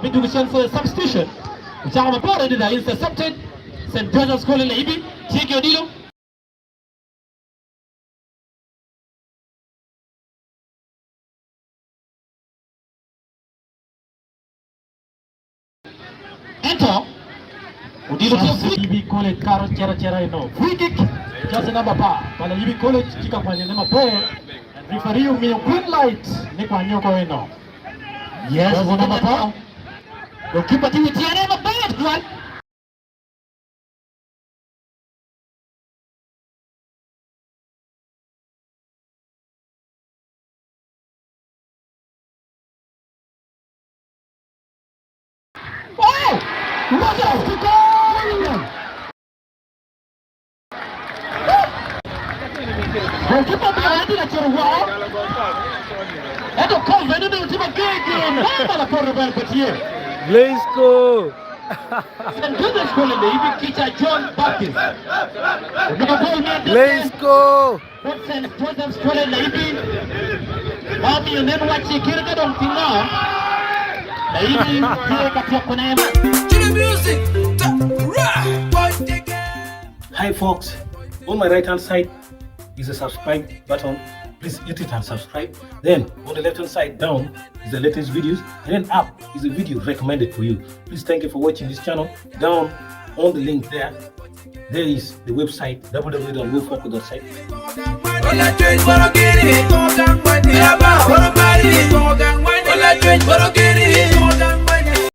Obidugu cen for the substitution. Ocako maber adada intercepted. St. Joseph's College Layibi tye ki odilo. Ento odilo tye free. Layibi College kato cito acita eno. Free kick jersey number apar pa Layibi College tye ka kwanyone maber and referee omiyo green light ni kwanye oko eno. Yes, jersey number apar. Goalkeeper tye wi tyene maber tutwal. Oh! Rogers to goal! Goalkeeper omiyo en tye ka cito woko. Ento Calvin onongo tye mager ger ma lapoto bene pe tye. Let's go! St. Joseph's College ibi kica John Baptist. Onongo gol me adekke. Let's go! Bot St. Joseph's College Layibi ma omiyo nen wacci kite ka dong tingo Layibi tye ka tyekone. Hi folks, on my right hand side is a subscribe button. Please hit it and subscribe. Then on the left hand side down is the latest videos and then up is a video recommended for you. Please thank you for watching this channel. Down on the link there, there is the website www.wefoko.site.